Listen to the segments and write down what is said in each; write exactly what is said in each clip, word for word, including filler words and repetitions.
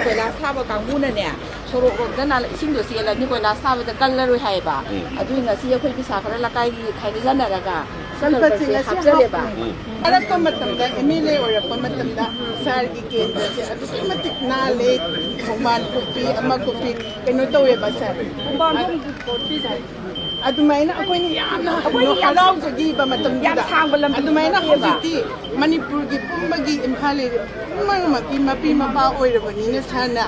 ꯀꯣꯏꯂꯥꯁ ꯊꯥꯕ ꯀꯥꯡꯕꯨꯅꯅꯦ, ꯁꯣꯔꯣꯛꯂꯣꯝꯗ ꯅꯥꯂ-, ꯏꯁꯤꯡꯗꯣ ꯆꯦꯜꯂꯅꯤ, ꯀꯣꯏꯂꯥꯁ ꯊꯥꯕꯗ ꯀꯜꯂꯔꯣꯏ ꯍꯥꯏꯌꯦꯕ꯫ ꯎꯝ꯫ ꯑꯗꯨꯒꯤ ꯉꯁꯤ ꯑꯩꯈꯣꯏ ꯕꯤꯁꯥꯈꯔ ꯂꯩꯀꯥꯏꯒꯤ ꯈꯥꯏꯅꯖꯅꯔꯒ ꯆꯝꯄꯠꯁꯤꯡ ꯁꯤꯜꯕꯔꯁꯦ ꯑꯁꯤ ꯍꯥꯞꯆꯜꯂꯦꯕ꯫ ꯎꯝ꯫ ꯀꯥꯔꯛꯄ ꯃꯇꯝꯗ, ꯑꯦꯝ ꯑꯦꯜ ꯑꯦ ꯑꯣꯏꯔꯛꯄ ꯃꯇꯝꯗ ꯁꯥꯔꯒꯤ ꯀꯦꯟꯗ꯭ꯔꯁꯦ ꯑꯗꯨꯛꯀꯤ ꯃꯇꯤꯛ ꯅꯥꯜꯂꯦ, ꯈꯣꯡꯕꯥꯟ ꯀꯨꯞꯄꯤ, ꯑꯃ ꯀꯨꯞꯄꯤ, ꯀꯩꯅꯣ ꯇꯧꯋꯦꯕ ꯁꯥꯔ꯫ ꯑꯗꯨꯃꯥꯏꯅ ꯑꯩꯈꯣꯏꯅ ꯌꯥꯝꯅ ꯑꯩꯈꯣꯏꯅ ꯌꯥꯝ ꯍꯔꯥꯎꯖꯈꯤꯕ ꯃꯇꯝꯗꯨꯗ, ꯌꯥꯝ ꯁꯥꯡꯕ ꯂꯝꯕꯤ ꯑꯗꯨꯃꯥꯏꯅ ꯅꯠꯇꯦꯕ꯫ ꯍꯧꯖꯤꯛꯇꯤ ꯃꯅꯤꯄꯨꯔꯒꯤ ꯄꯨꯝꯕꯒꯤ ꯏꯝꯐꯥꯜ area ꯄꯨꯝꯅꯃꯛꯀꯤ ꯃꯄꯤ ꯃꯄꯥ ꯑꯣꯏꯔꯕꯅꯤꯅ ꯁꯥꯔꯅ,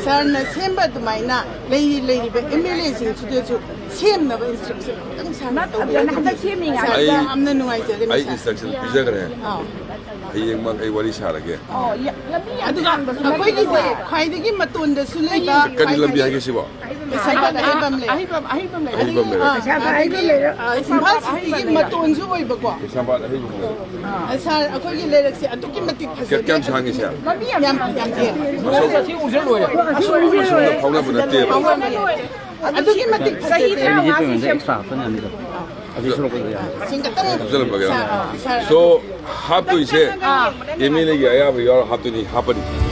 ꯁꯥꯔꯅ ꯁꯦꯝꯕ ꯑꯗꯨꯃꯥꯏꯅ ꯂꯩ-, ꯂꯩꯔꯤꯕ ꯑꯦꯝ ꯑꯦꯜ ꯑꯦꯁꯤꯡꯁꯤꯗꯁꯨ ꯁꯦꯝꯅꯕ instruction ꯑꯃꯇꯪ ꯁꯥꯔꯅ ꯅꯠ-, ꯑꯗꯨꯅ ꯇꯧꯕꯤꯔꯗꯤ ꯍꯟꯗꯛ ꯁꯦꯝꯃꯤ ꯉꯥꯏ-, ꯁꯥꯔ ꯑꯩ, ꯌꯥꯝꯅ ꯅꯨꯡꯉꯥꯏꯖꯒꯅꯤ ꯑꯩ ꯁꯥꯔ꯫ Instruction ꯄꯤꯖꯈ꯭ꯔꯦ꯫ ꯑꯥꯎ꯫ ꯍꯌꯦꯡꯃꯛ ꯑꯩ ꯋꯥꯔꯤ ꯁꯥꯔꯒꯦ꯫ ꯑꯣ, ꯌꯥ-, ꯂꯝꯕꯤ ꯌꯥꯝ ꯑꯗꯨꯒ ꯁꯥꯡꯕꯁꯨ ꯑꯩꯈꯣꯏꯒꯤꯗꯤ ꯅꯠꯇꯦꯕ꯫ ꯈ꯭ꯋꯥꯏꯗꯒꯤ ꯃꯇꯣꯟꯗꯁꯨ ꯂꯩꯕ ꯀꯔꯤ ꯂꯝꯕꯤ ꯈ꯭ꯋꯥꯏꯗꯒꯤ ꯍꯥꯏꯒꯦ ꯁꯤꯕꯣ? ꯀꯩꯁꯥꯝꯄꯥꯠ ꯑꯍꯩꯕꯝ ꯂꯩ꯫ ꯑꯍꯩꯕꯝ, ꯑꯍꯩꯕꯝ ꯂꯩ꯫ ꯑꯍꯩꯕꯝ ꯂꯩꯔꯦ꯫ ꯑꯥ, ꯑꯗꯒꯤ, ꯑꯥ, ꯏꯝꯐꯥꯜ ꯁꯤꯇꯤꯒꯤ ꯃꯇꯣꯟꯁꯨ ꯑꯣꯏꯕꯀꯣ꯫ ꯀꯩꯁꯥꯝꯄꯥꯠ ꯑꯍꯩꯕꯝ ꯂꯩ꯫ ꯑꯥ, ꯁꯥꯔ, ꯑꯩꯈꯣꯏꯒꯤ ꯂꯩꯔꯛꯁꯦ ꯑꯗꯨꯛꯀꯤ ꯃꯇꯤꯛ ꯐꯖꯗꯦ꯫ ꯀꯌꯥꯝ ꯁꯥꯡꯉꯤ ꯁꯥꯔ? ꯌꯥꯝ, ꯌꯥꯝ ꯇꯦꯜꯂꯦ꯫ ꯑꯁꯣꯝ ꯑꯁꯣꯝꯗ ꯐꯥꯎꯅꯕ ꯅꯠꯇꯦꯕ꯫ ꯑꯗꯨꯛꯀꯤ ꯃꯇꯤꯛ ꯐꯖꯗꯦ꯫ ꯆꯍꯤ ꯇꯔꯥꯃꯉꯥ ꯁꯦꯝ-, ꯑꯗꯨ ꯁꯣꯔꯣꯛ ꯍꯥꯞꯆꯤꯜꯂꯝꯕꯒꯤ꯫ ꯁꯥꯔ, ꯑꯥ, ꯁꯥꯔ꯫ So, ꯍꯥꯞꯇꯣꯏꯁꯦ ꯑꯥ꯫ ꯑꯦꯝ ꯑꯦꯜ ꯑꯦꯒꯤ ꯑꯌꯥꯕ ꯌꯥꯎꯔ ꯍꯥꯞꯇꯣꯏꯅꯤ, ꯍꯥꯞꯄꯅꯤ꯫